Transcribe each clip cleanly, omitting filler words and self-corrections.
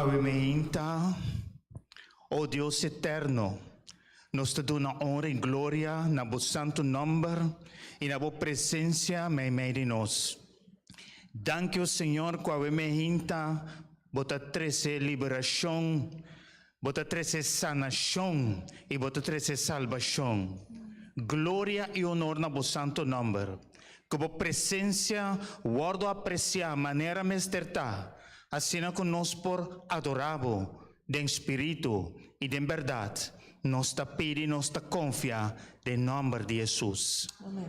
Awe meinta, o Dios eterno, nos ta duna honra i gloria na bo santu nòmber i na bo presensia meimei di nos. Danki, o Señor, ku awe meinta bo ta trese liberashon, bo ta trese sanashon i bo ta trese salbashon. Gloria i honor na bo santu nòmber. Ku bo presensia wòrdu apresiá manera mester ta, asina ku nos por adorá bo den spiritu i den bèrdat. Nos ta pidi, nos ta konfia den nòmber di Hesus. Amen.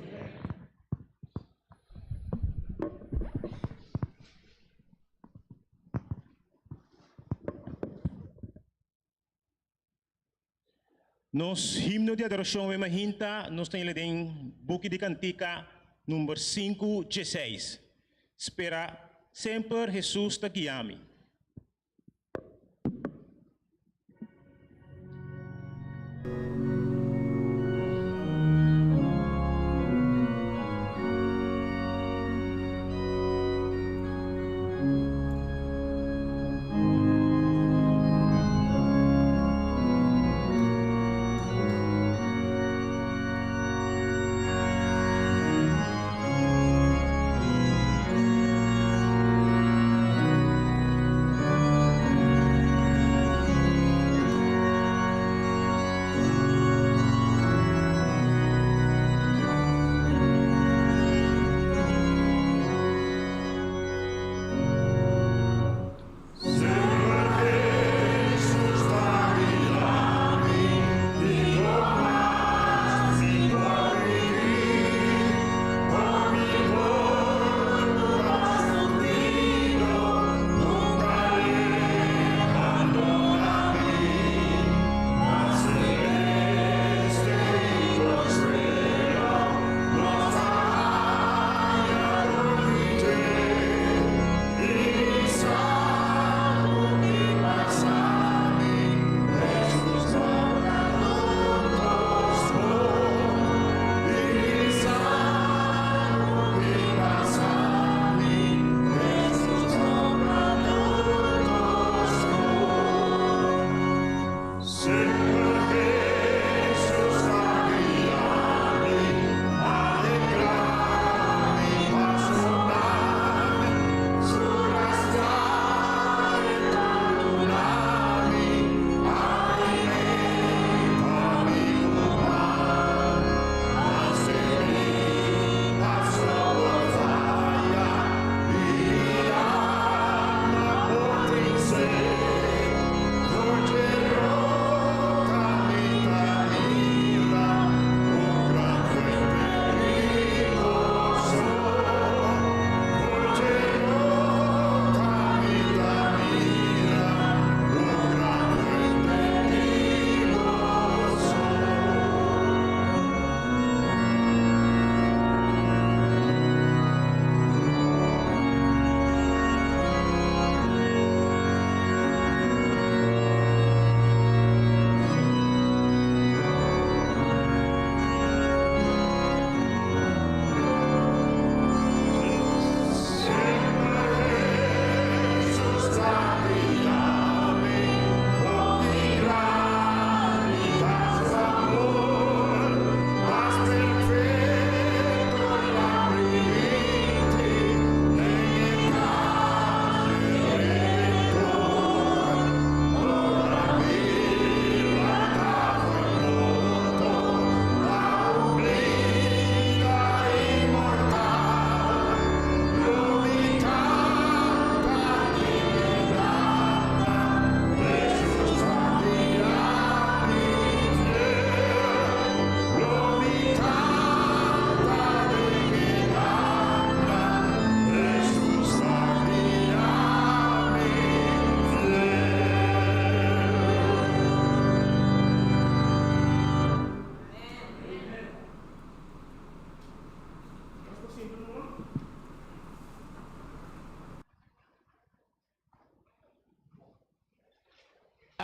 Nos himno di adorashon we mahinta nos ta hila den buki di kantika number sinku djeseis, Spera semper Hesus ta guia mi.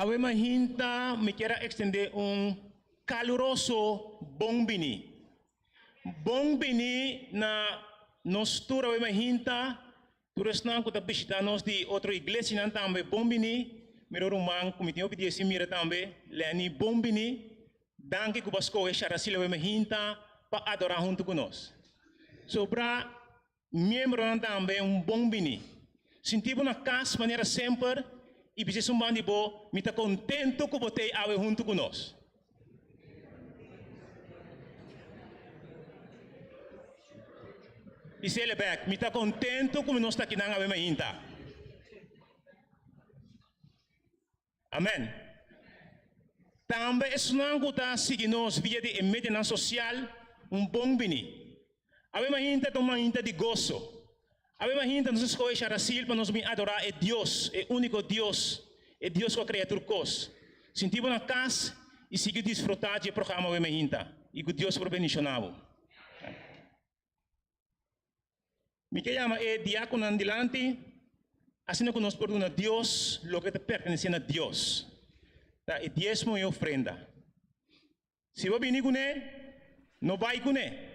Awe mahinta mi kier a extende un caluroso bon bini. Bon bini na nos tur awe mahinta, tur esnan cu ta bishita nos di otro iglesianan tambe bon bini. Mi ruman ku mi tin hopi dia sin mira tambe, Lenny, bon bini. Danki ku bo a skohe Sharacila Weme Hinta pa adorá huntu ku nos. Sobra miembronan tambe un bon bini. Sinti bo na kas manera semper i bisa esun ban di bo, Mi ta kontentu ku bo t'ei awe huntu ku nos. Bis'el bèk, Mi ta kontentu ku nos ta akinan awe mainta. Amèn. Tambe esnan ku ta sigui nos via di e medianan sosial, un bon bini. Awe mainta ta un mainta di goso. Awe mainta nos a skohe Sharasil pa nos bin adorá e Dios, e úniko Dios, e Dios ku a krea tur kos. Sinti bo na kas i sigui disfrutá dje programa awe mainta i ku Dios por bendishoná bo. Mi ke yama e diákononan dilanti, asina ku nos por duna Dios loke ta pertenesé na Dios, ta e diesmo i e ofrenda. Si bo bini kuné, no bai kuné.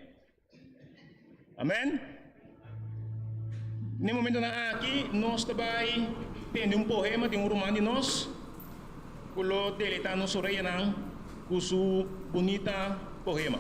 Amèn. Na e momentonan aki nos ta bai tende un poema di un ruman di nos ku lo deleitá nos oreyanan ku su bunita poema.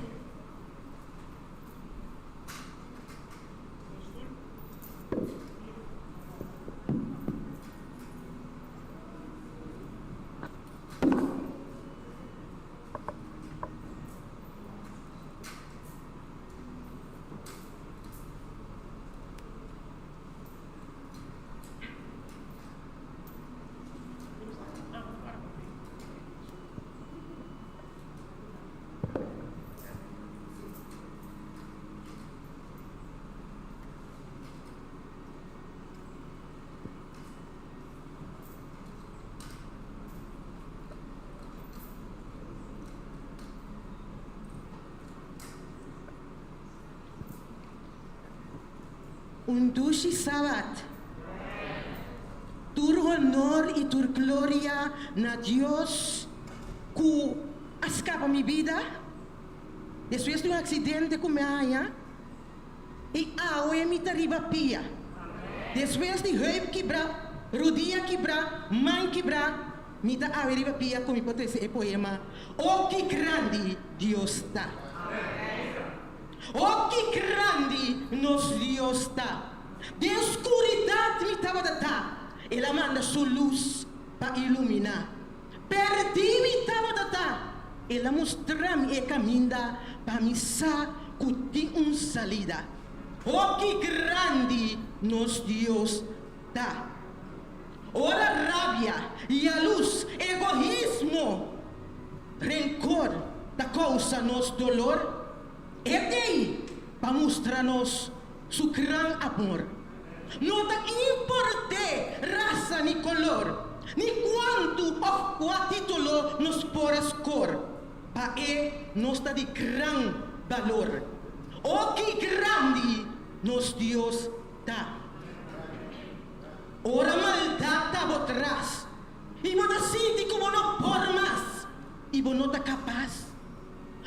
Un dushi Sabat. Tur honor i tur gloria na Dios ku a skapa mi bida despues di un aksidente ku mi a haña i awe mi ta riba pia. Despues di heup kibrá, rudia kibrá, man kibrá, mi ta awe riba pia ku mi por trese e poema O ki grandi Dios ta! O ki grandi nos Dios ta! Den skuridat mi tabata ta, El a manda su lus pa iluminá. Perdí mi tabata ta, El a mustra mi e kaminda pa mi sa ku tin un salida. Hopi grandi nos Dios ta! Ora rabia, yalus, egoismo, renkor ta kousa nos dolor, E t'ei pa mustra nos Su gran amor. No ta import'é rasa ni kolor, ni kuantu òf kua titulo nos por a skor, pa e nos ta di gran balor. O ki grandi nos Dios ta! Ora maldat ta bo tras i bo ta sinti ku bo no por mas i bo no ta kapas,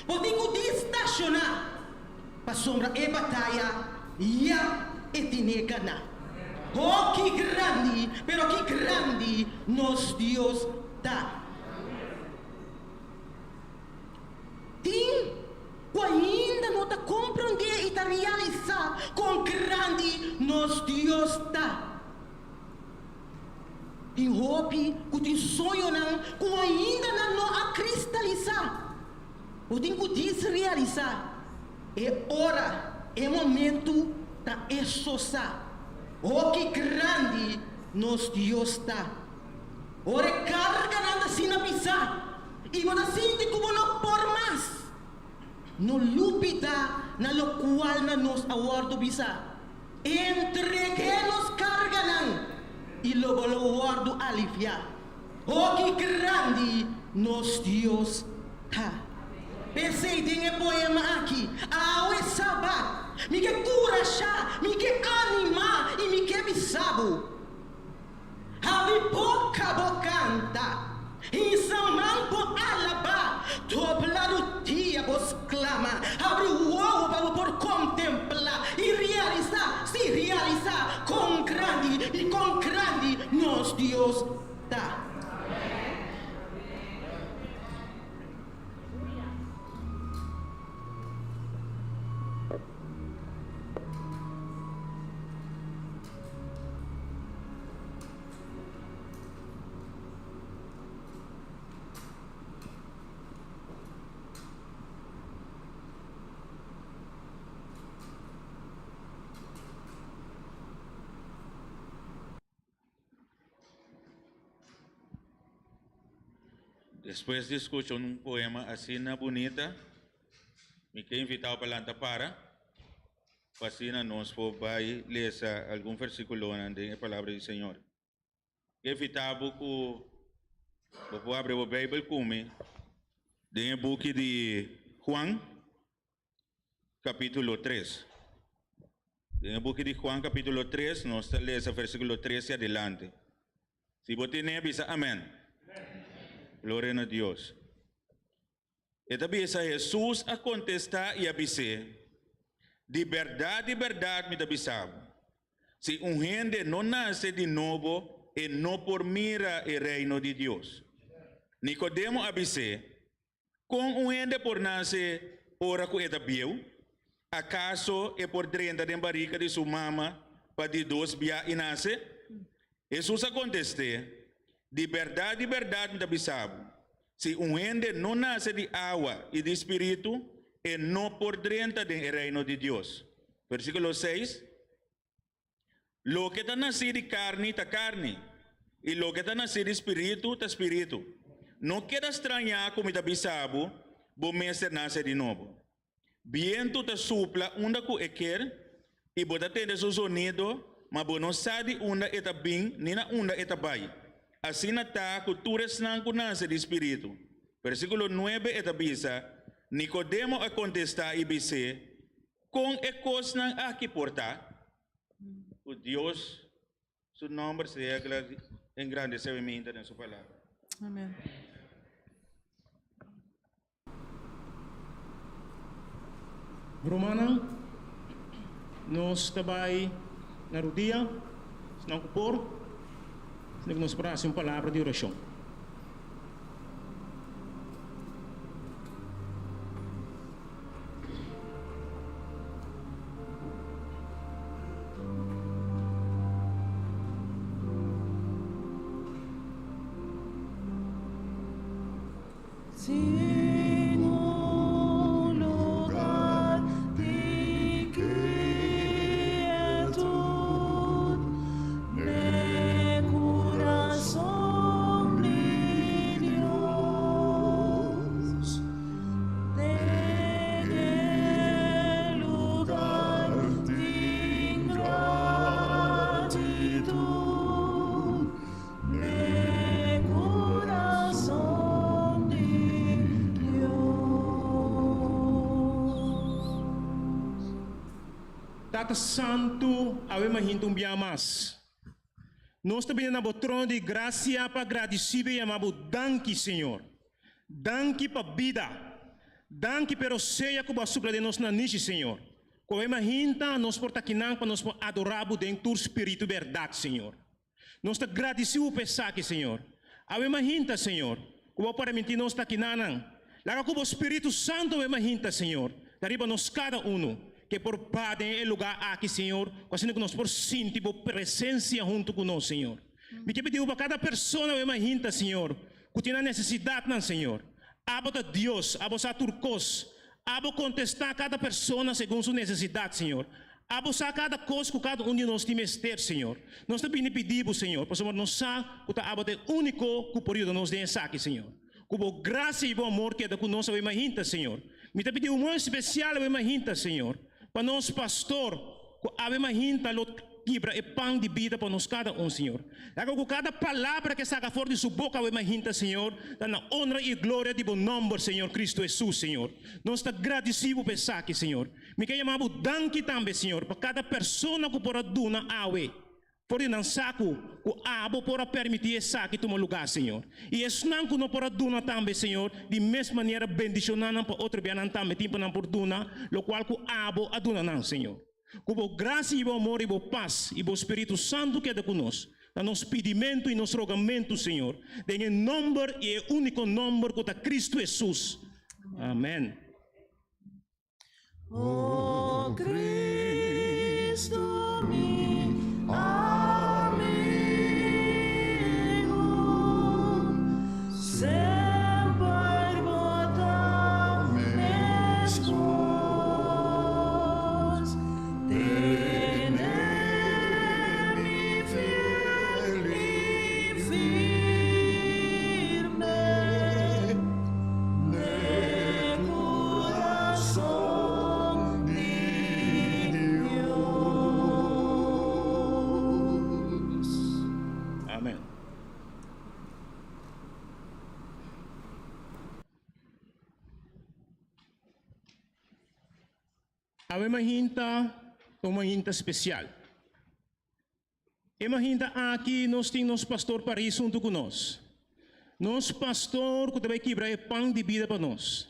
bo tin ku distashoná. Pasobra e bataya ya e tine gana. Oh ki grandi, pero ki grandi nos Dios ta! Tin ku ainda no ta komprondé i ta realisá kon grandi nos Dios ta. Tin hopi ku tin soñonan ku ainda nan no a kristalisá. Bo tin ku djis realisá e ora, e momentu ta e sosa. O ki grandi nos Dios ta! Ora e karganan ta asina pisá i bo ta sinti ku bo no por mas, no lubidá na lokual na nos a wòrdu bisá, Entreg'é nos karganan i lo bo lo wòrdu aliviá. O ki grandi nos Dios ta! P'esei den e poema aki, Awe Sabat, mi ke kurashá, mi ke animá i mi ke bisa bo, Habri boka bo kanta, hisa man bo alabá, dobla rudia bo sklama, habri wowo pa bo por kontemplá i realisá, sí, realisá kon grandi i kon grandi nos Dios ta. Despues di skucha un poema asina bunita, mi ke invitá bo pa lanta para, pa asina nos por bai lesa algun versíkulonan den e Palabra di Señor. Ke invitá bo ku bo por abri bo Beibel ku mi den e buki di Juan, kapítulo tres. Den e buki di Juan, kapítulo tres, nos ta lesa versíkulo tres i adelante. Si bo tene, bisa amen. Gloria na Dios. E ta bisa, Hesus a kontestá i a bis'é, Di bèrdat, di bèrdat mi ta bisa bo, si un hende no nase di nobo, e no por mira e Reino di Dios. Nikodemo a bis'é, Kon un hende por nase ora ku e ta bieu? Akaso e por drenta den barika di su mama pa di dos bia i nase? Hesus a kontest'é, Di bèrdat, di bèrdat mi ta bisa bo, si un hende no nase di awa i di spiritu, e no por drenta den e Reino di Dios. Versíkulo seis. Loke ta nasí di karni ta karni, i loke ta nasí di spiritu ta spiritu. No keda strañá ku mi ta bisa bo, Bo mester nase di nobo. Bientu ta supla unda ku e ker, i bo ta tende su zonido, ma bo no sa di unda e ta bin ni na unda e ta bai. Asina ta ku tur esnan ku nase di spiritu. Versíkulo nuebe e ta bisa, Nikodemo a kontestá i bis'é, Kon e kosnan aki por ta? Ku Dios su nòmber sea engrandesé mi minta den su palabra. Amen. Rumannan, nos ta bai na rudia, esnan ku por, esnan ku nos por hasi un palabra di orashon. Sin un lugar di quietud n'e curazon di Dios. Den e lugar di gratitud n'e curazon di Dios. Tata Santu, awe mahinta un bia mas. Nos ta bini na bo trono di gracia pa gradicibo y yama bo danki, Señor. Danki pa bida. Danki p'e rosea ku bo a supla den nos nanishi, Señor. Ku awe mahinta nos por ta kinan pa nos por adorá bo den tur spiritu i bèrdat, Señor. Nos ta gradisí bo pa esaki, Señor. Awe mahinta, Señor, ku bo a permití nos ta kinanan. Laga ku bo Spiritu Santu awe mahinta, Señor, ta riba nos kada unu, ku e por ba den e lugá aki, Señor, ku asina ku nos por sinti bo presensia huntu ku nos, Señor. Mi ke pidi bo pa kada persona awe mahinta, Señor, ku tin nan nesesidatnan, Señor. Abo ta Dios, abo sa tur kos. Abo kontestá kada persona segun su nesesidat, Señor. Abo sa kada kos ku kada un di nos tin mester, Señor. Nos ta bini pidi Bo, Señor, pasobra nos sa ku ta abo ta e úniko ku por yuda nos den esaki, Señor. Ku Bo grasia i Bo amor keda ku nos awe mainta, Señor. Mi ta pidi un modo spesial awe mainta, Señor, pa nos pastor ku awe mainta lo kibra e pan di bida pa nos kada un, Señor. Laga ku kada palabra ke saka for di su boka awe mainta, Señor, ta na onra i gloria di Bo nòmber, Señor Cristo Hesus, Señor. Nos ta gradisí Bo pa esaki, Señor. Mi ke yama Bo danki tambe, Señor, pa kada persona ku por a duna awe. For di nan sa ku ku Abo por a permití esaki tuma lugá, Señor. I esnan ku no por a duna tambe, Señor, di mes manera bendishoná nan pa otro bia nan tambe tin pa nan por duna lokual ku Abo a duna nan, Señor. Ku Bo grasia i Bo amor i Bo pas i Bo Spiritu Santu keda ku nos, na nos pidimentu i nos rogamentu, Señor, den e nòmber i e úniko nòmber ku ta Kristu Hesus. Amèn. O Cristo mi amigo, semper bo ta mescos, tene mi fiel y firme. Awe mainta ta un mainta spesial. E mainta aki nos tin nos pastor Paris huntu ku nos. Nos pastor ku ta bai kibra e pan di bida pa nos.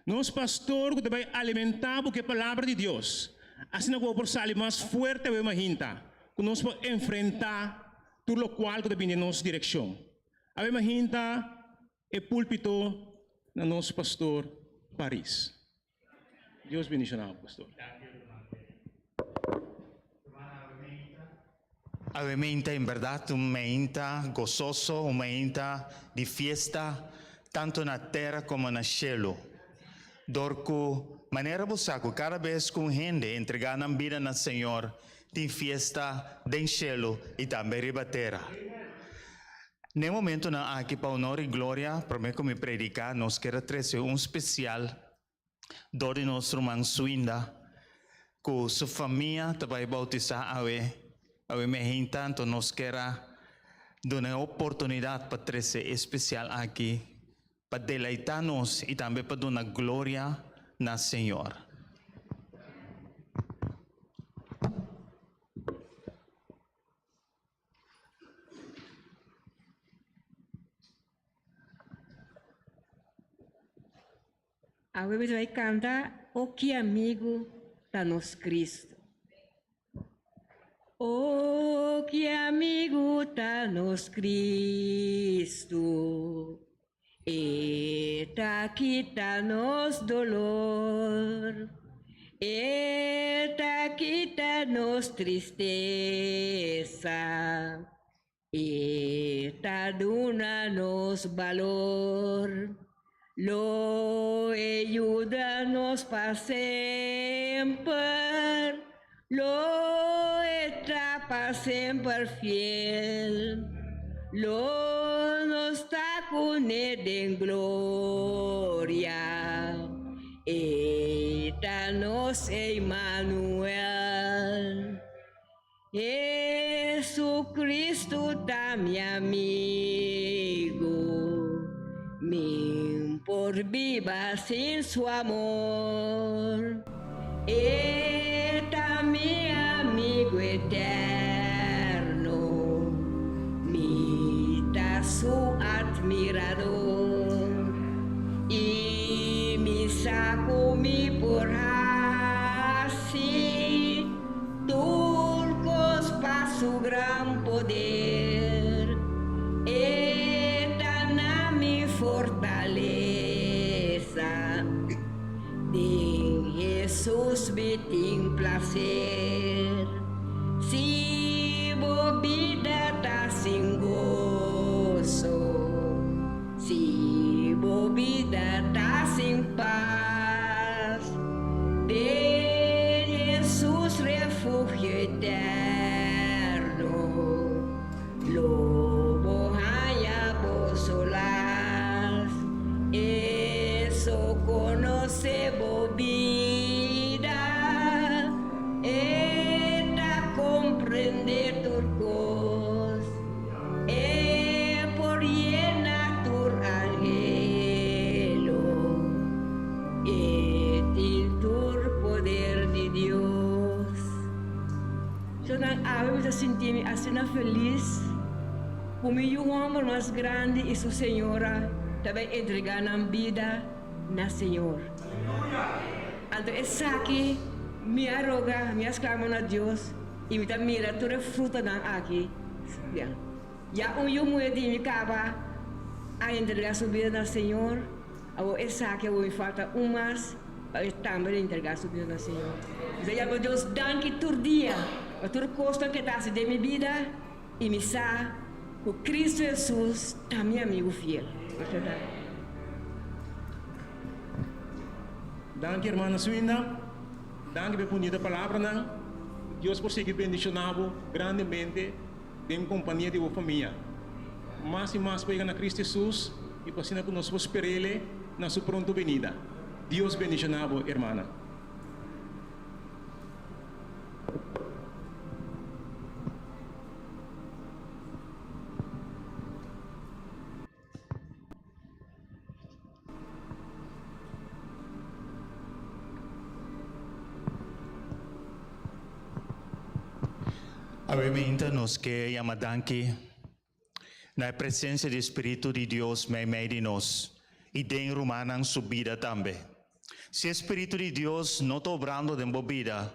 Nos pastor ku ta bai alimentá bo ku e palabra di Dios, asina ku bo por sali mas fuerte awe mainta, ku nos por enfrentá tur lokual ku ta bini den nos direkshon. Awe mainta e púlpito na nos pastor Paris. Dios bendiciona bo, pastor. Awe meinta en berdad un meinta gozoso, un meinta di fiesta, tanto na tera como na shelu. Dor cu manera bo sa cu cada bes cu un hende entrega nan bida na Señor, tin fiesta den shelu y tambe riba tera. N'e momentonan aki pa honor y gloria, prome cu mi predica, nos kier a trece un special dor di nos ruman Swinda, cu su famia ta bay bautisa awe, awe mehinta, anto nos kier a duna e oportunidad pa trece e special aki pa deleita nos y tambe pa duna gloria na Señor. Awe mi ta bai kanta O ki amigu ta nos Cristo. O ki amigu ta nos Cristo, E ta kita nos dolor, E ta kita nos tristesa, E ta duna nos balor. Lo e yuda nos pa semper, Lo e ta pa semper fiel, Lo nos ta kuné den gloria, E ta nos Emmanuel. Jesucristo ta mi amigo, Min por biba sin su amor. E ta mi amigo eterno, Mi ta su admirador. I mi sa cu mi por haci Tur cos pa su gran poder. E ta na mi fortalesa. Den Hesus mi tin placer. Si bo bida ta sin goso, Si bo bida ta sin pas, Den Hesus refugio eterno, Lo bo haña bo solas. E so conoce bo bida, E ta comprende tur cos. E por yena tur anhelo, E tin tur poder di Dios. Shornan awe mi ta sinti mi asina felis ku mi yu hòmber mas grandi i su señora ta bai entregá nan bida na Señor. Anto esaki mi a roga, mi a sklama na Dios i mi ta mira tur e frutanan aki. Ya un yu muhé di mi kaba a entregá su bida na Señor, awor esaki awor mi falta un mas pa e tambe lo entregá su bida na Señor. Mi ta yama Dios danki tur dia pa tur kosnan ku e ta hasi den mi bida i mi sa ku Kristu Hesus ta mi amigu fiel. Masha danki. Danki hermana Swinda. Danki pa e bunita palabranan. Dios por sigui bendiciona bo grandemente den compania di bo famia. Mas y mas pa yega na Cristo Jesus y pa asina cu nos por sperele na su pronto benida. Dios bendiciona bo hermana. Awe mainta nos ke yama danki na e presensia di Spiritu di Dios meimei di nos i den rumannan su bida tambe. Si e Spiritu di Dios no ta obrando den bo bida,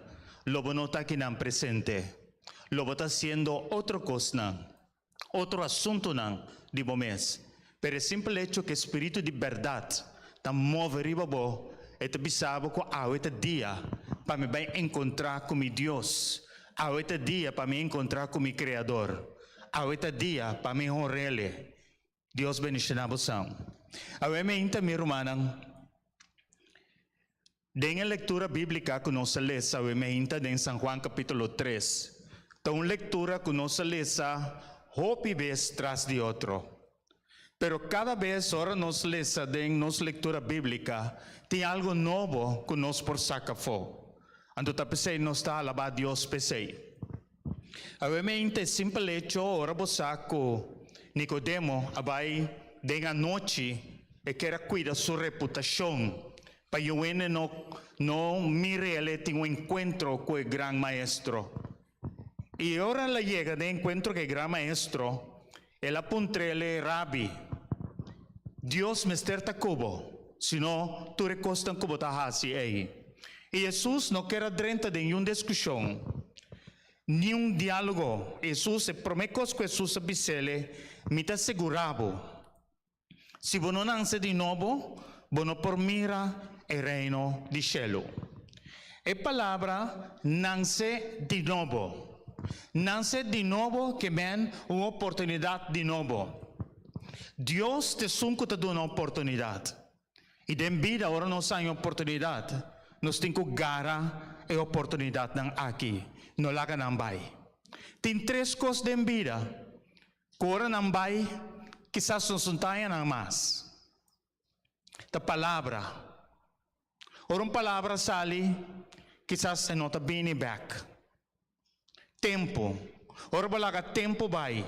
lo bo no ta akinan presente. Lo bo ta hasiendo otro kosnan, otro asuntunan di bo mes. Pero e simpel echo ku e Spiritu di bèrdat ta move riba bo, e ta bisa bo ku awe ta dia pa mi bai enkontrá ku mi Dios, awe ta dia pa mi enkontrá ku mi Kreador, awe ta dia pa mi honr'El. Dios bendishoná bosan. Awe meinta mi rumannan, den e lektura bíblika ku nos a lesa awe meinta den San Juan kapítulo tres, ta un lektura ku nos a lesa hopi bes tras di otro. Pero kada bes ora nos lesa den nos lektura bíblika, tin algu nobo ku nos por saka afó. Anto ta p'esei nos ta alabá Dios p'esei. Awe mente e simpel echo ora bo sa ku Nikodemo a bai den anochi e kier a kuida su reputashon pa yu hende no no mir'el e tin un enkuentro ku e gran maestro. I ora el a yega den enkuentro ku e gran maestro el a puntr'el e Rabi, Dios mester ta ku bo, sino tur e kosnan ku bo ta hasi ei. I Hesus no kier a drenta den niun diskushon, niun diálogo. Hesus, e promé kos ku Hesus a bis'el, Mi ta sigurá bo, si bo no nanse di nobo, bo no por mira e Reino di shelu. E palabra nanse di nobo. Nanse di nobo ke men un oportunidat di nobo. Dios ta esun ku ta duna oportunidat. I den bida ora nos haña oportunidat, nos tin ku gara e oportunidatnan aki, no laga nan bai. Tin tres kos den bida ku ora nan bai kisas nos no ta haña nan mas. Ta palabra. Ora un palabra sali, kisas e no ta bini bèk. Tempu. Ora bo laga tempu bai,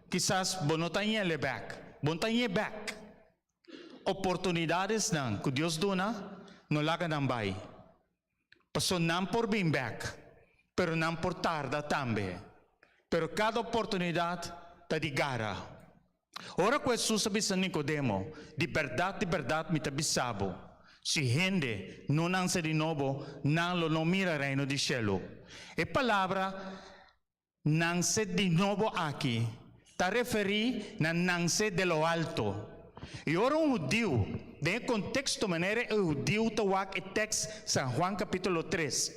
kisas bo no ta ñele bèk. Bo no ta ñe bèk. Oportunidadesnan ku Dios duna, no laga nan bai. Paso nan por bin bèk, pero nan por tarda tambe. Pero kada oportunidat ta di gara. Ora ku Hesus a bisa Nikodemo, Di bèrdat, di bèrdat mi ta bisa bo, si hende no nanse di nobo, nan lo no mira Reino di shelu. E palabra Nanse di nobo aki ta referí na nanse de lo alto. I ora un hudiu, den e konteksto manera e hudiu ta wak e tèks San Juan kapítulo tres,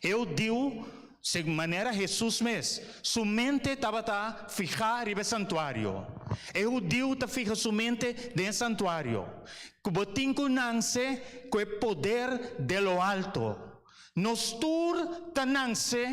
e hudiu, segun manera Hesus mes, su mente tabata fihá riba e santuario. E hudiu ta fiha su mente den e santuario, ku bo tin ku nanse ku e poder de lo alto. Nos tur ta nanse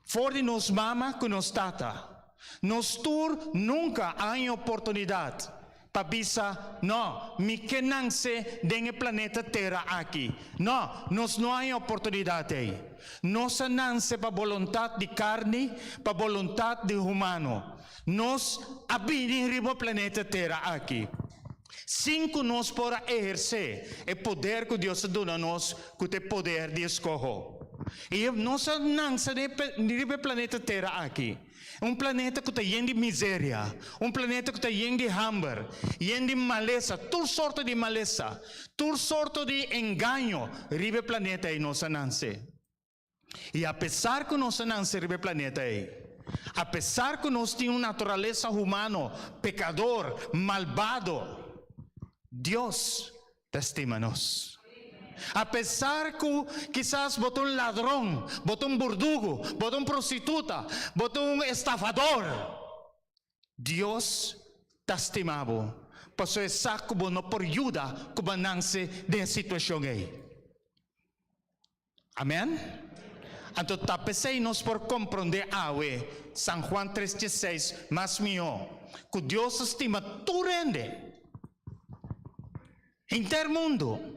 for di nos mama ku nos tata. Nos tur nunka a haña oportunidat pa bisa, No, mi ke nanse den e planeta Tera aki. No, nos no a haña oportunidat ei. Nos a nanse pa boluntat di karni, pa boluntat di humano. Nos a bini riba e planeta Tera aki. Sin ku nos por a ehersé e poder ku Dios a duna nos, ku ta e poder di eskoho. I nos a nansa riba e planeta Tera aki, un planeta ku ta yen di miseria, un planeta ku ta yen di hamber, yen di malesa, tur sorto di malesa, tur sorto di engaño riba e planeta ei nos a nanse. I apesar ku nos a nanse riba e planeta ei, apesar ku nos tin un naturalesa humano pekador, malbado, Dios ta stima nos. Apesar ku kisas bo ta un ladron, bo ta un burdugu, bo ta un prostituta, bo ta un estafador, Dios ta stima bo, pasobra e sa ku bo no por yuda ku bo nanse den e situashon ei. Amen? Anto ta p'esei nos por komprondé awe San Juan tres dieseis mas mihó, ku Dios a stima tur hende, henter mundu,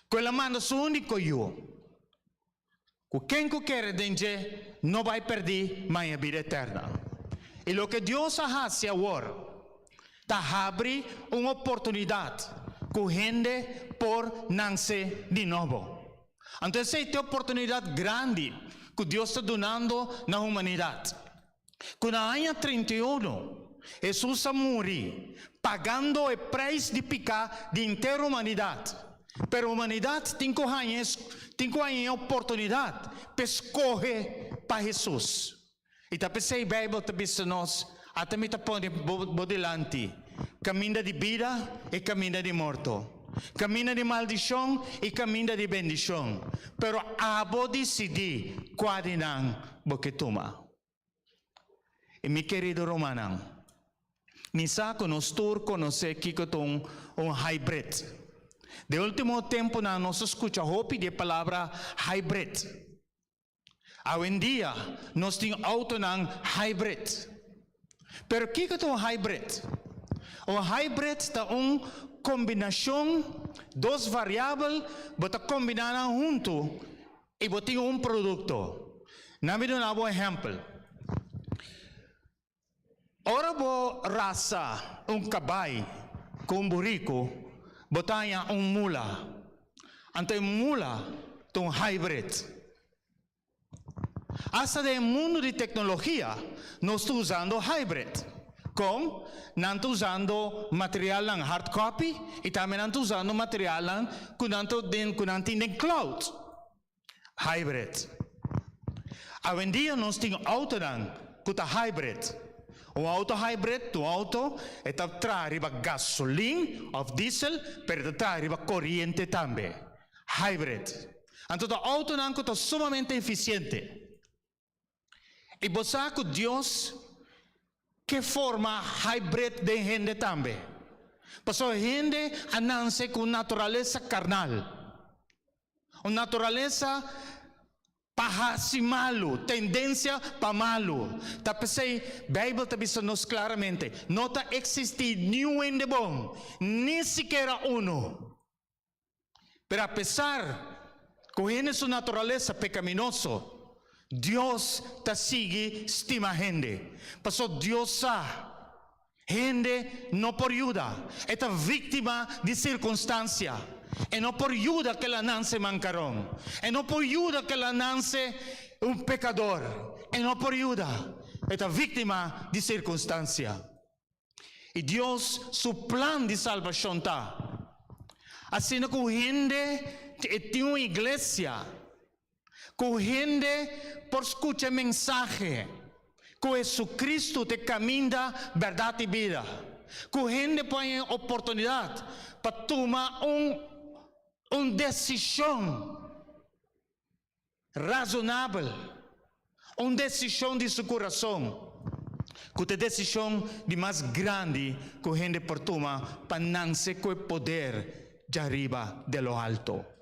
ku el a manda su úniko Yu, ku ken ku kere den dje no bai pèrdí ma haña bida eterna. I loke Dios a hasi awor ta habri un oportunidat ku hende por nanse di nobo. Anto esei ta e oportunidat grandi ku Dios ta dunando na humanidat. Ku na aña 31 Hesus a muri, pagando e preis di piká di henter humanidat. Pero humanidat tin ku haña tin ku haña e oportunidat pa e skohe pa Hesus. I ta p'esei Beibel ta bisa nos, Ata mi ta pone bo bo dilanti kaminda di bida i kaminda di morto, kaminda di maldishon i kaminda di bendishon, pero abo disidí kua di nan bo ke tuma. I mi kerido rumannan, mi sa ku nos tur konosé kiko ta un un hybrid. Den último tempunan nos a skucha hopi di e palabra hybrid. Awendia nos tin outonan hybrid. Pero kiko ta un hybrid? Un hybrid ta un kombinashon dos variabel bo ta kombiná nan huntu i bo tin un produkto. Nan mi duna bo un ehèmpel. Ora bo rasa un kabai ku un buriku, bo ta haña un mula. Anto e mula ta un hybrid. Asta den e mundu di teknologia nos ta usando hybrid. Kon? Nan ta usando materialnan hard copy i tambe nan ta usando materialnan ku nan ta den ku nan tin den cloud. Hybrid. Awendia nos tin autonan ku ta hybrid. Un auto hybrid ta un auto e ta traha riba gasolin òf diesel pero e ta traha riba koriente tambe. Hybrid. Anto ta autonan ku ta sumamente efisiente. I bo sa ku Dios ke forma hybrid den hende tambe. Pasobra hende a nanse ku un naturalesa karnal, un naturalesa pa hasi malu, tendensia pa malu. Ta p'esei Beibel ta bisa nos klaramente, no ta eksistí niun hende bon, ni sikiera unu. Pero apesar ku hende su naturalesa pekaminoso, Dios ta sigui stima hende. Pasobra Dios sa, hende no por yuda. E ta víktima di sirkunstansia. E no por yuda ku el a nanse mankaron. E no por yuda ku el a nanse un pekador. E no por yuda. E ta víktima di sirkunstansia. I Dios su plan di salbashon ta asina ku hende e tin un iglesia ku hende por skucha e mensahe ku Hesukristu ta e kaminda, bèrdat i bida, ku hende por haña e oportunidat pa tuma un un desishon Razonabel, un desishon di su kurason, ku ta e desishon di mas grandi ku hende por tuma pa nanse ku e poder djariba de lo alto.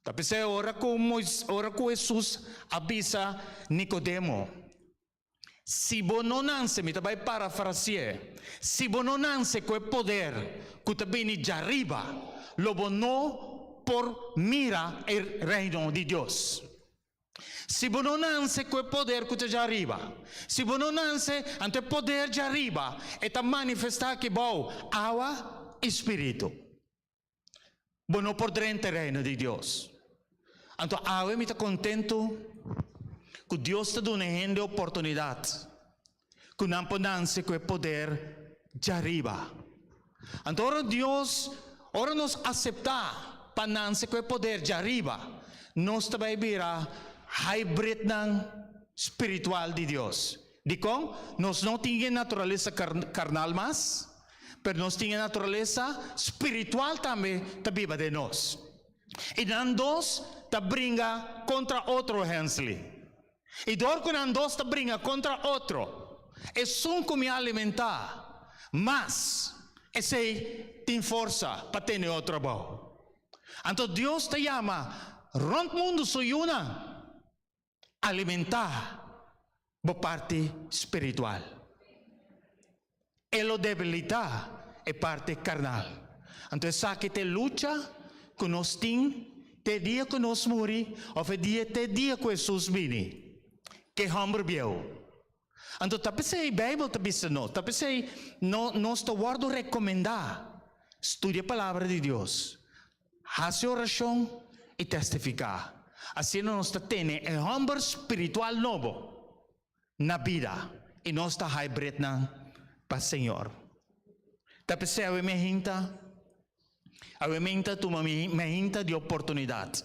Ta p'esei ora ku ora ku Hesus a bisa Nikodemo, Si bo no nanse, mi ta bai parafrasi'é, si bo no nanse ku e poder ku ta bini djariba, lo bo no por mira e Reino di Dios. Si bo no nanse ku e poder ku ta djariba, si bo no nanse, anto e poder djariba e ta manifestá aki bou awa i spiritu. Bo no por drenta e Reino di Dios. Anto awe mi ta kontentu ku Dios ta duna e hende oportunidat ku nan por nanse ku e poder djariba. Anto ora Dios, ora nos aseptá pa nanse ku e poder djariba, nos ta bai bira hybridnan spiritual di Dios. Dikon? Nos no tin e naturalesa karnal mas, pero nos tin e naturalesa spiritual tambe ta biba den nos. I nan dos ta bringa kontra otro, Hensley. I dor ku nan dos ta bringa kontra otro, esun ku mi a alimentá mas, esei tin forsa pa tene otro abou. Anto Dios ta yama rònt mundu su yunan. Alimentá bo parti spiritual. E lo debilitá e parti karnal. Anto esaki ta e lucha ku nos tin te e dia ku nos muri òf e dia te e dia ku Hesus bini. Ke hòmber bieu. Anto ta p'esei Beibel ta bisa nos, ta p'esei no nos ta wòrdu rekomendá studia Palabra di Dios, hasi orashon i testifiká. Asina nos ta tene e hòmber spiritual nobo na bida. i nos ta hybridnan pa Señor. Ta p'esei awe mi hinta, awe mi hinta tuma mi hinta di oportunidat.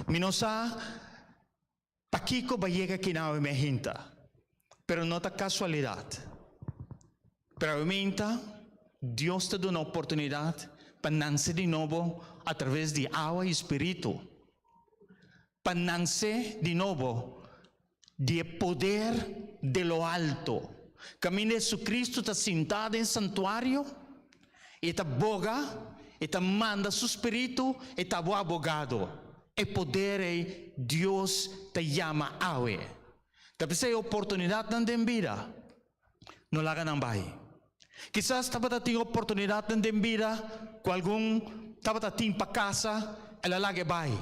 Mi no sa pakiko bo a yega aki na awe mi hinta, pero no ta kasualidat. Pero awe mi hinta, Dios ta duna oportunidat pa nase di nobo a traves di awa i spiritu. Pa nase di nobo di e poder de lo alto. Kaminda Jesucristo ta sintá den santuario, i e ta boga, e ta manda su spiritu, e ta bo abogado. E poder ei Dios ta yama awe. Ta p'esei oportunidatnan den bida, no laga nan bai. Kisas tabata tin oportunidatnan den bida ku algun tabata tin pa kasa, el a laga e bai,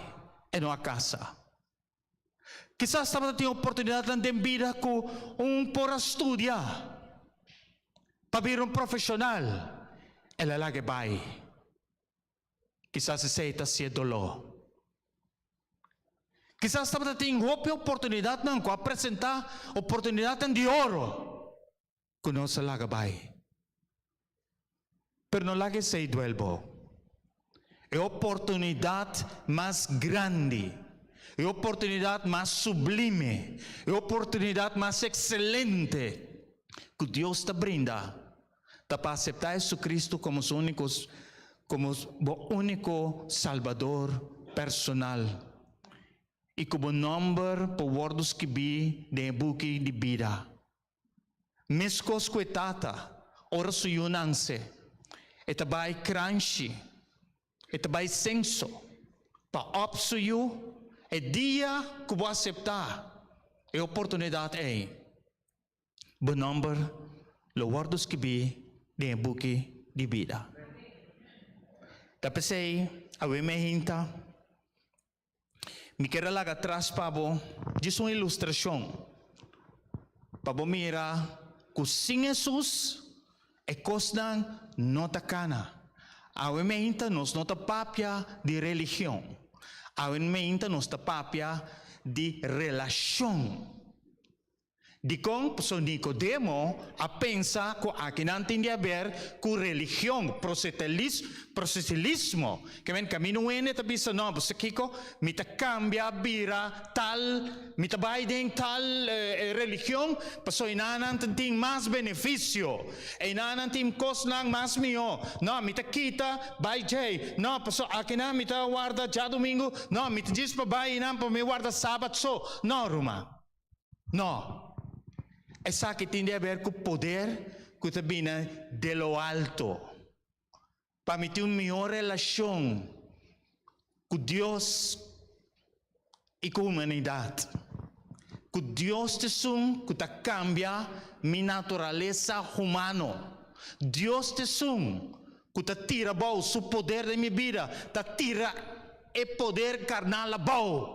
e no a kasa. Kisas tabata tin oportunidatnan den bida ku un por a studia pa bira un profeshonal, el a laga e bai. Kisas esei ta hasié doló. Kisas tabata tin hopi oportunidatnan ku a presentá, oportunidatnan di oro, ku nos a laga bai. Pero no laga esei duel bo. E oportunidat mas grandi, e oportunidat mas sublime, e oportunidat mas ekselente ku Dios ta brinda ta pa aseptá Jesucristo komo su úniko komo bo úniko Salbador personal i ku bo nòmber por wòrdu skibí den e buki di bida. Meskos ku e tata, ora su yu nanse, e ta bai kranshi, e ta bai senso pa òp su yu e dia ku bo aseptá e oportunidat ei, bo nòmber lo wòrdu skibí den e buki di bida. Ta p'esei awe mi a hinta. Mi kier a laga atras pa bo djis un ilustrashon pa bo mira ku sin Hesus e kosnan no ta kana. Awe meinta nos no ta papia di religion. Awe meinta nos ta papia di relashon. Dikon? Pasobra Nikodemo a pensa ku akinan tin di haber ku religion, proselitismo. Ke men kaminda un hende ta bisa, No, bo sa kiko? Mi ta kambia bira tal, mi ta bai den tal religion, pasobra enanan ta tin mas benefisio, enanan tin kosnan mas mihó. No, mi ta kita bai djei. No, pasobra akinan mi ta warda djadumingu. No, mi ta djis pa bai einan pa mi warda sabat so. No, ruman. No. Esaki tin di haber ku poder ku ta bini de lo alto. Pa mi tin un mihó relashon ku Dios i ku humanidat. Ku Dios ta esun ku ta kambia mi naturalesa humano. Dios ta esun ku ta tira abou su poder den mi bida, ta tira e poder karnal abou.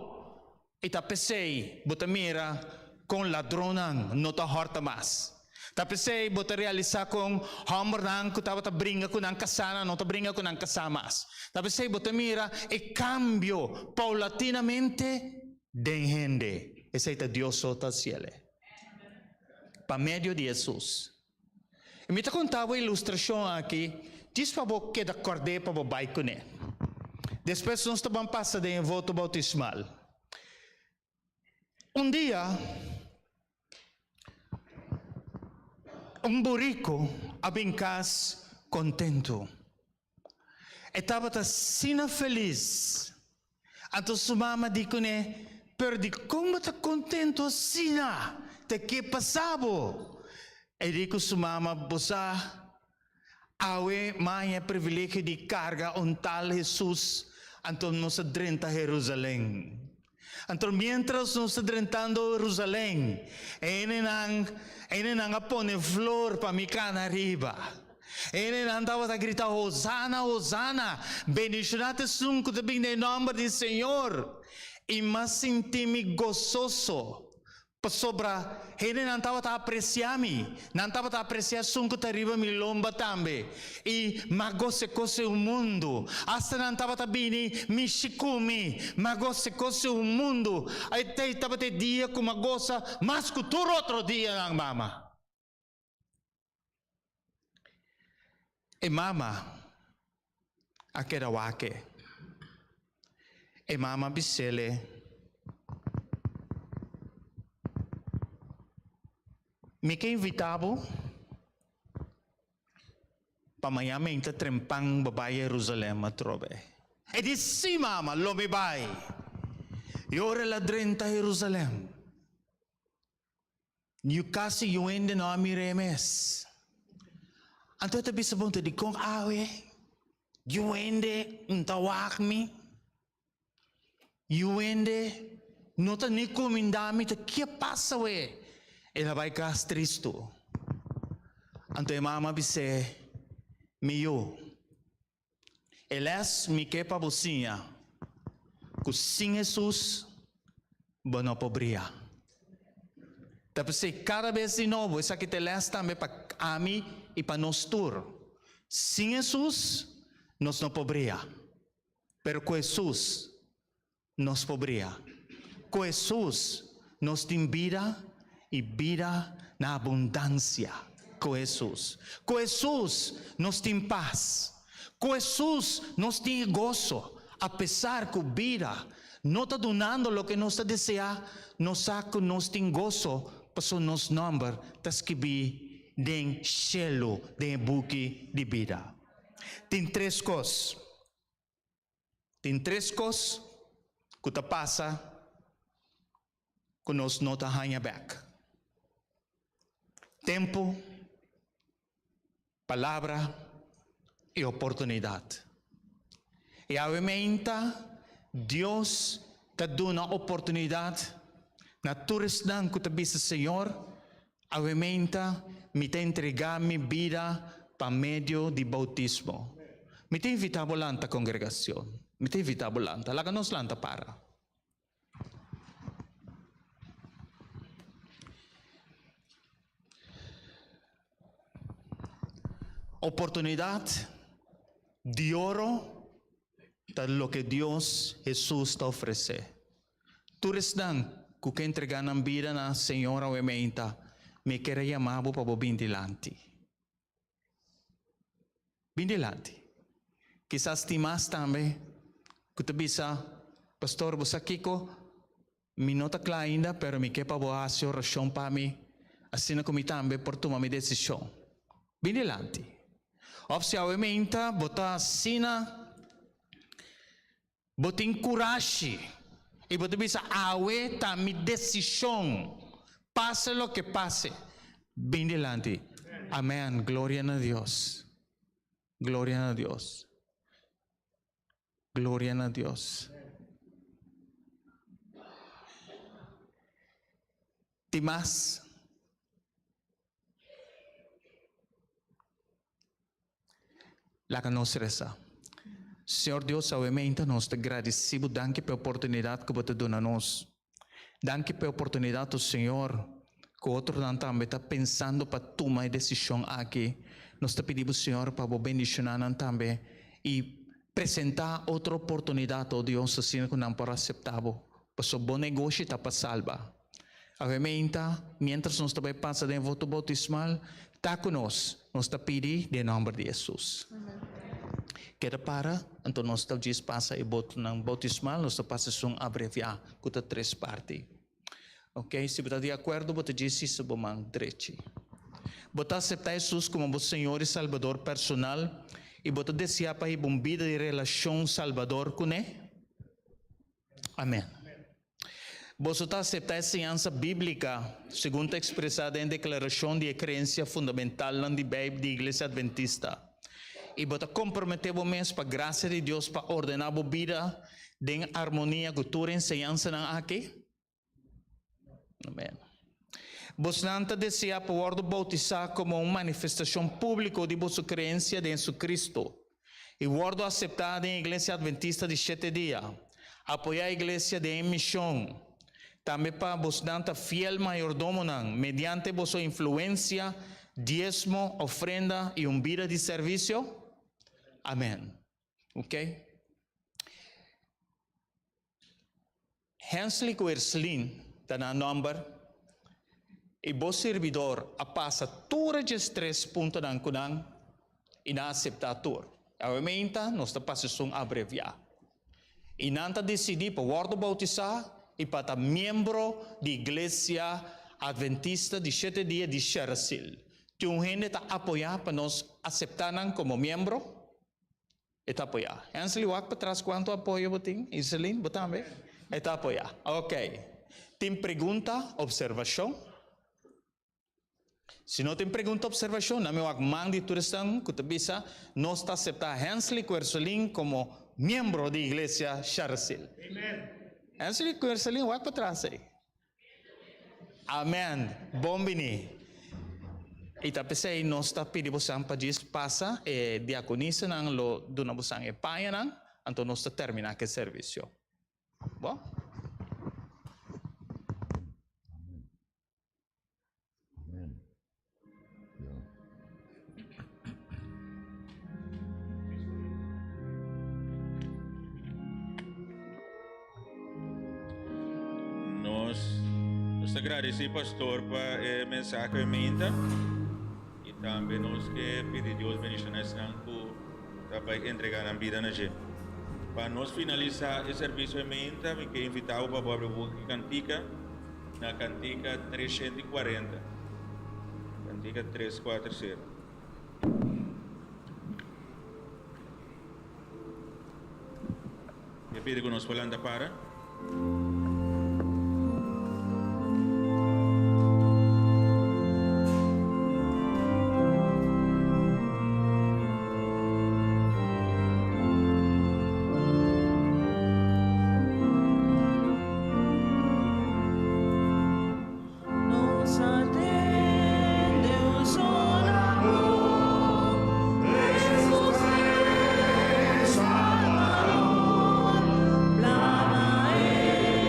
I ta p'esei bo ta mira kon ladronnan no ta hòrta mas. Ta p'esei bo ta realisá kon hòmbernan ku tabata bringa ku nan kasánan no ta bringa ku nan kasá mas. Ta p'esei bo ta mira e kambio poulatinamente den hende. Esei ta Dios so ta hasiel e. Pa medio di Hesus. I mi ta konta bo e ilustrashon aki djis pa bo keda kòrd'é pa bo bai kuné. Despues nos ta ban pasa den e voto boutismal. Un dia, un buriku a bin kas kontentu. E tabata asina felis. Anto su mama di kuné, Pero dikon bo ta kontentu asina? Ta ke pasa bo? E di ku su mama, Bo sa, awe mi a haña e privilegio di karga un tal Hesus, anto nos a drenta Herusalen. Anto miéntras nos ta drentando Herusalen, e hendenan, e hendenan a pone flor pa mi kana riba. E hendenan tabata grita, Hosana, Hosana! Bendishoná ta esun ku ta bini den nòmber di Señor! I m'a sinti mi gososo. Pasobra hendenan tabata apresiá mi, nan tabata apresiá esun ku ta riba mi lomba tambe. I m'a gose kos e un mundu. Asta nan tabata bini mishi ku mi. M'a gose kos e un mundu. Ei tabata e dia ku m'a gosa mas ku tur otro dianan, mama. E mama a keda wak e. E mama bis'ele, Mi ke invitá bo pa maña meinta trempan bo bai Jerusalem atrobe. E di, Sí, mama, lo mi bai. I ora el a drenta Jerusalem, Yu kasi yu hende no a mira e mes. Anto e ta bisa bo, Anto dikon awe yu hende no ta wak mi? Yu hende no ta ni kuminda mi? Ta ke pasa we? El a bai kas tristu. Anto e mama a bis'é, Mi yu, e lès mi ke pa bo siña ku sin Hesus bo no por bria. Ta p'esei kada bes di nobo esaki ta e lès tambe pa ami i pa nos tur. Sin Hesus nos no por bria, pero ku Hesus nos por bria. Ku Hesus nos tin bida i bida na abundansia. Ku Hesus. Ku Hesus nos tin pas. Ku Hesus nos tin e goso. Apesar ku bida no ta dunando loke nos ta deseá, nos sa ku nos tin goso pasobra nos nòmber ta skibí den shelu den e buki di bida. Tin tres kos. Tin tres kos ku ta pasa ku nos no ta haña bèk, tempu, palabra i oportunidat. I awe meinta Dios ta duna oportunidat na tur esnan ku ta bisa, Señor, awe meinta mi ta entregá mi bida pa medio di boutismo. Mi ta invitá bo lanta, kongregashon. Mi ta invitá bo lanta. Laga nos lanta para. Oportunidat di oro ta loke Dios Hesus ta ofresé. Tur esnan ku ke entregá nan bida na Señor awe meinta, mi kier a yama bo pa bo bin dilanti. Bin dilanti. Kisas tin mas tambe ku ta bisa, Pastor, bo sa kiko? Mi no ta kla ainda, pero mi ke pa bo hasi orashon pa mi, asina ku mi tambe por tuma mi desishon. Bin dilanti. Òf si awe meinta bo ta asina, bo tin kurashi i bo ta bisa, Awe ta mi desishon, pase loke pase. Bin dilanti. Amèn. Gloria na Dios. Gloria na Dios. Gloria na Dios. Tin mas? Laga nos resa. Señor Dios, awe meinta nos ta gradisi bo danki pa e oportunidad ku bo ta duna nos. Danki pa e oportunidad, o Señor, ku otronan tambe ta pensando pa tuma e desishon aki. Nos ta pidi bo, Señor, pa bo bendishoná nan tambe i presentá otro oportunidat, o Dios, asina ku nan por aseptá bo, pasobra bo negoshi ta pa salba. Awe meinta, miéntras nos ta bai pasa den e voto boutismal, ta ku nos. Nos ta pidi den nòmber di Hesus. Keda para, anto nos ta djis pasa e botonan boutismal, nos ta pasa esun abreviá ku ta tres parti. Ok, si bo ta di akuerdo bo ta djis hisa bo man drechi. Bo ta aseptá Hesus komo bo Señor i Salbador personal i bo ta deseá pa hiba un bida di relashon salbador kuné? Amèn. Boso ta aseptá e siñansa bíblika segun ta ekspresá den e Deklarashon di e Kreensia Fundamentalnan di Beibel di Iglesia Adventista, i bo ta komprometé bo mes pa grasia di Dios pa ordená bo bida den armonia ku tur e enseñansanan aki? Amèn. Bosnan ta deseá pa wòrdu boutisá komo un manifestashon públiko di boso kreensia den Hesukristu i wòrdu aseptá den Iglesia Adventista di Shete Dia. Apoyá Iglesia den e mishon. Tambe pa bosnan ta fiel mayordomonan mediante boso influensia, diesmo, ofrenda i un bida di servisio? Amèn. Ok. Hensley ku Erslin ta nan nòmber i bo sirbidor a pasa tur e djestres puntonan ku nan i nan a aseptá tur. Awe meinta nos ta pasa esun abreviá. I nan ta disidí pa wòrdu boutisá i pa ta miembro di Iglesia Adventista di Shete Dia di Sherasil. Tin un hende ta apoyá pa nos aseptá nan komo miembro? E ta apoyá. Hensley, wak patras kuantu apoyo bo tin? Iselin, bo tambe? E ta apoyá. Oké. Tin pregunta, opservashon? Si no tin pregunta observacion, nan mi wak man di tur esnan cu ta bisa, Nos ta acepta Hensley cu Erselin como miembro di Iglesia Sharasil. Hensley cu Erselin, wak patras ey. Amen. Bon bini. Y ta pesey nos ta pidi bosan pa djis pasa, e diaconisanan lo duna bosan e pañanan, anto nos ta termina cu e servicio. Bon? Nos nos ta agradeci pastor pa e mensahe minta y tambe nos ke pidi Dios bendiciona esnan cu ta bay entrega nan bida na dje. Pa nos finalisa e servicio minta mi ke invita bo pa bo abri bo boca cantica. Na kantika 340. Kantika 340. Mi a pidi ku nos por lanta para. Nos atende un sola voz, Jesus es Salvador, plama e.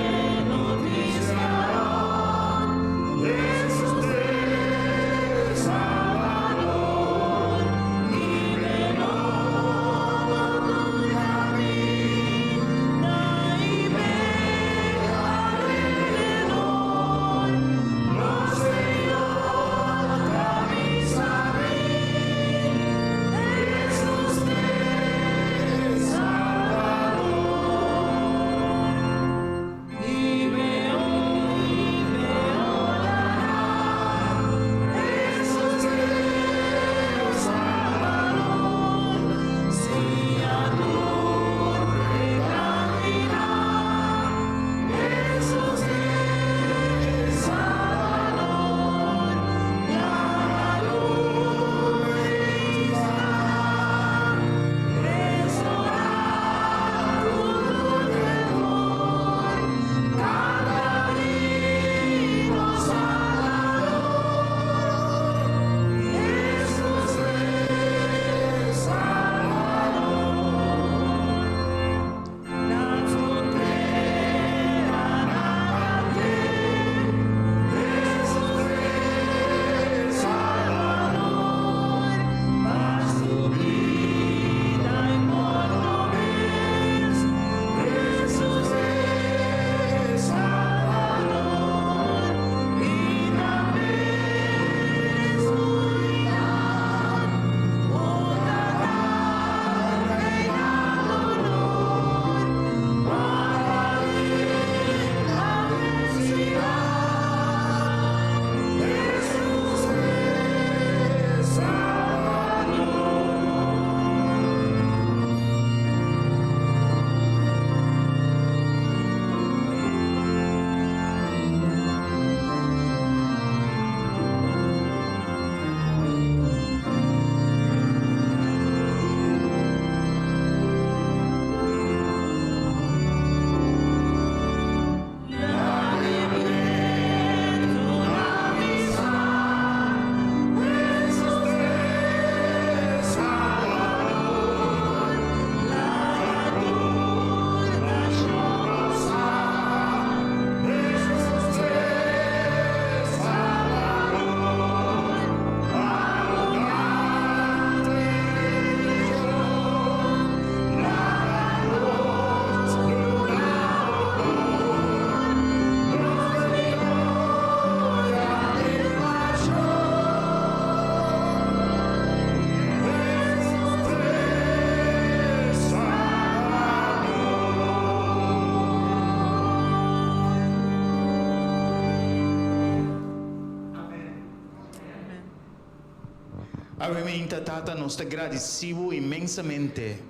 Awe minta Tata nos ta gradisi bo inmensamente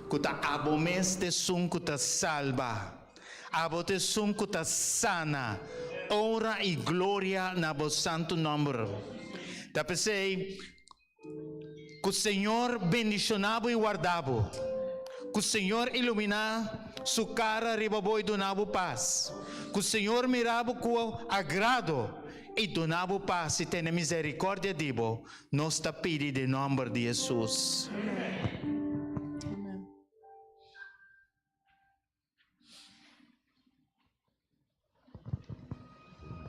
ku ta abo mes ta esun ku ta salba, abo ta esun ku ta sana. Honra i gloria na bo santu nòmber. Ta p'esei ku Señor bendishoná bo i warda bo. Ku Señor iluminá su kara riba bo i duna bo pas. Ku Señor mira bo ku agrado I duna bo pas i tene misericordia di bo, nos ta pidi den nomber di Jesus.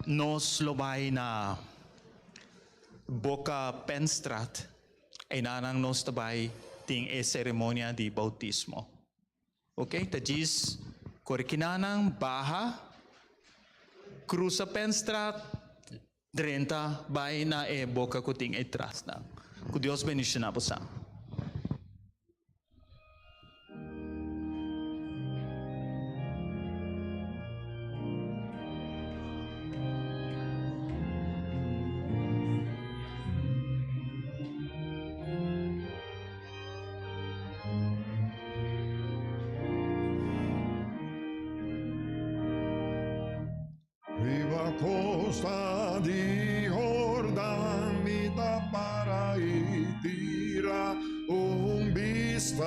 Nos lo bai na Boca Penstraat, einanan nos ta bai tin e ceremonia di bautismo. Ok, ta djis kore kinanan baha, krusa Penstraat, drenta bai na e boka ku tin e trasnan. Ku Dios bendishoná bosan. Riba costa di Jordan mi ta para i tira un bista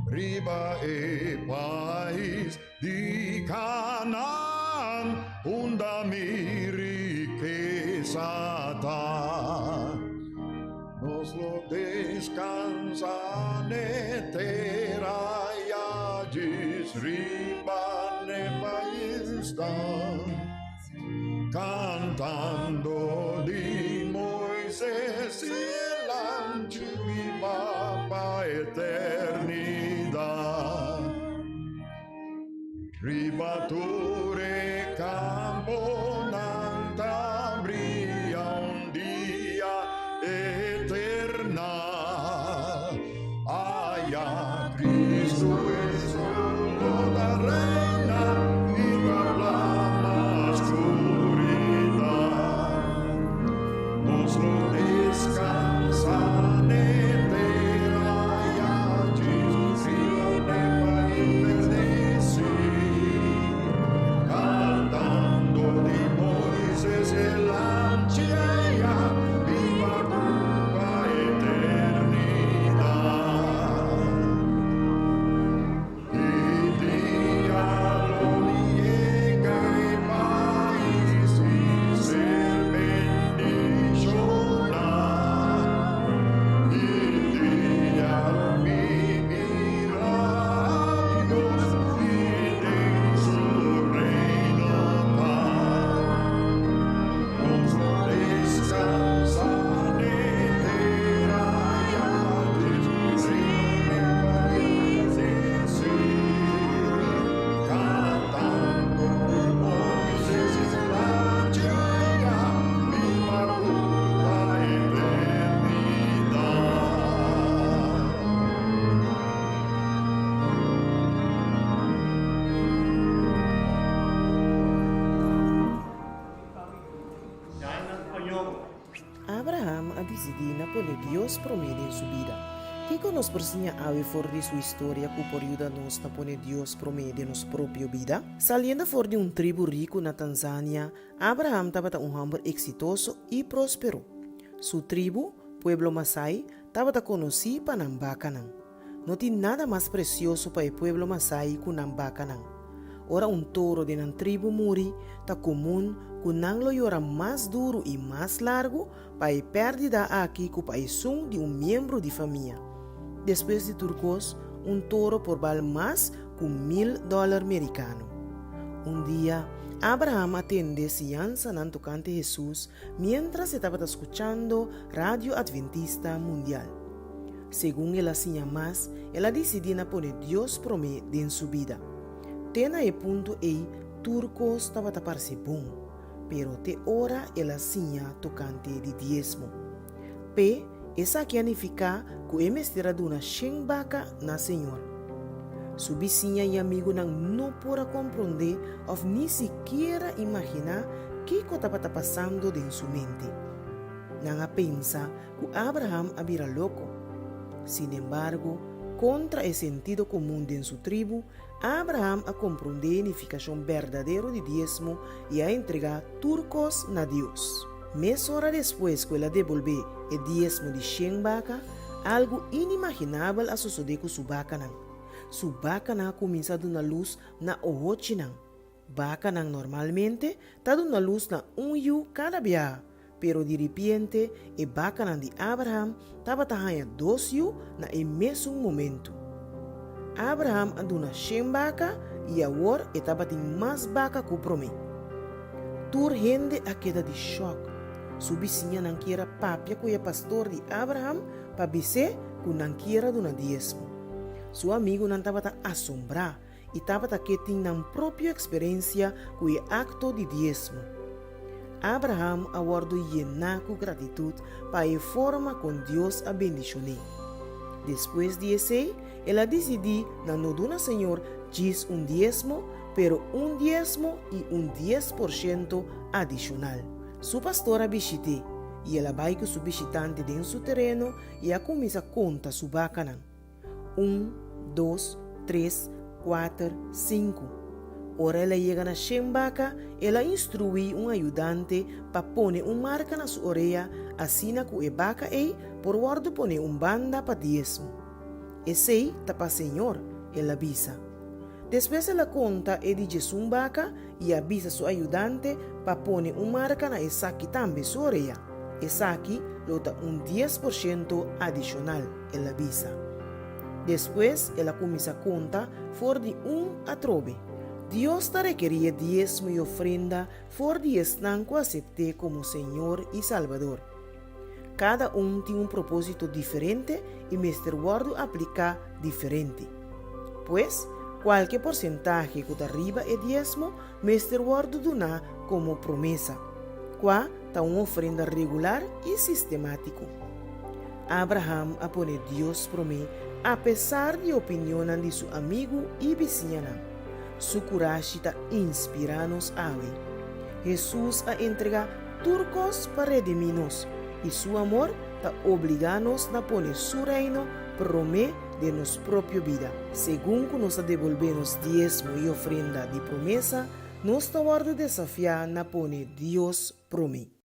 riba e pais di Canaan unda mi rikesa ta. Nos lo descansa n'e tera i allí riba n'e pais ta, cantando di Moises i e Lamchi biba pa eternidad. Riba tur e camponan ta bria un dia eternal. Aya Cristo Hesus lo ta reina i ta plama scuridad. Nos lo descansa n'e tera i allí riba n'e pais bendeci, cantando di Moises e Lamchi eya biba cu pa eternidad. Ki dia lo mi yega e pais i ser bendishoná. Ki dia lo mi mira Dios i den su reino ta. Nos lo descansa n'e tera i allí riba n'e pais bendeci, cantando di Moises i Lamchi aya biba cu pa eternidad. Abraham a disidí na pone Dios promé den su bida. Kiko nos por siña awe for di su historia ku por yuda nos na pone Dios promé den nos propio bida? Saliendo for di un tribu riku na Tanzania, Abraham tabata un hòmber eksitoso i próspero. Su tribu, pueblo Masai, tabata konosí pa nan bakanan. No tin nada mas presioso pa e pueblo Masai ku nan bakanan. Ora un toro den nan tribu muri, ta komun ku nan lo yora mas duru i mas largu pa e pèrdida aki ku pa esun di un miembro di famia. Despues di tur kos, un toro por bal mas ku mil dòler merikano. Un dia, Abraham a tende siñansanan tokante Hesus miéntras e tabata skuchando Radio Adventista Mundial. Segun el a siña mas, el a disidí na pone Dios promé den su bida. Te na e punto ei tur kos tabata parse bon, pero te ora el a siña tokante di diesmo. P'e, esaki a nifiká ku e mester a duna shen baka na Señor. Su bisiña i amigunan no por a komprondé òf ni sikiera imaginá kiko tabata pasando den su mente. Nan a pensa ku Abraham a bira loko. Sinembargo, kontra e sentido komun den su tribu, Abraham a komprondé e nifikashon berdadero di diesmo i a entregá tur kos na Dios. Mesora despues ku el a debolbé e diesmo di shen baka, algu inimaginabel a sosodé ku su bakanan. Su bakanan a kuminsá duna lus na ohochinan. Bakanan normalmente ta duna lus na un yu kada biaha, pero diripiente e bakanan di Abraham tabata haña dos yu na e mesun momentu. Abraham a duna shen baka i awor e tabatin mas baka ku promé. Tur hende a keda di shòk. Su bisiñanan kier a papia ku e pastor di Abraham pa bis'é ku nan kier a duna diesmo. Su amigunan tabata asombrá i tabata ke tin nan propio eksperensia ku e akto di diesmo. Abraham a wòrdu yená ku gratitut pa e forma kon Dios a bendishon'é. Despues di esei, el a disidí na no duna Señor djis un diesmo, pero un diesmo i un 10% adishonal. Su pastor a bishit'é, i el a bai ku su bishitante den su tereno i a kuminsá konta su bakanan. Un, dos, tres, kuater, sinku. Ora el a yega na shen baka, el a instruí un ayudante pa pone un marka na su orea asina ku e baka ei por wòrdu pone un banda pa diesmo. Esei ta pa Señor, el a bisa. Despues el a konta e di djesun baka i a bisa su ayudante pa pone un marka na esaki tambe su orea. Esaki lo ta un 10% adishonal, el a bisa. Despues el a kuminsá konta for di un atrobe. Dios ta rekerí e diesmo i ofrenda for di esnan ku asept'é komo Señor i Salbador. Kada un tin un propósito diferente i mester wòrdu apliká diferente. Pues, kualke porsentahe ku ta riba e diesmo mester wòrdu duná komo promesa, kua ta un ofrenda regular i sistemátiko. Abraham a pone Dios promé apesar di opinionnan di su amigu i bisiñanan. Su kurashi ta inspirá nos awe. Hesus a entregá tur kos pa redimí nos, i su amor ta obligá nos na pone su Reino promé den nos propio bida. Segun ku nos ta debolbé nos diesmo i ofrenda di promesa, nos ta wòrdu desafiá na pone Dios promé.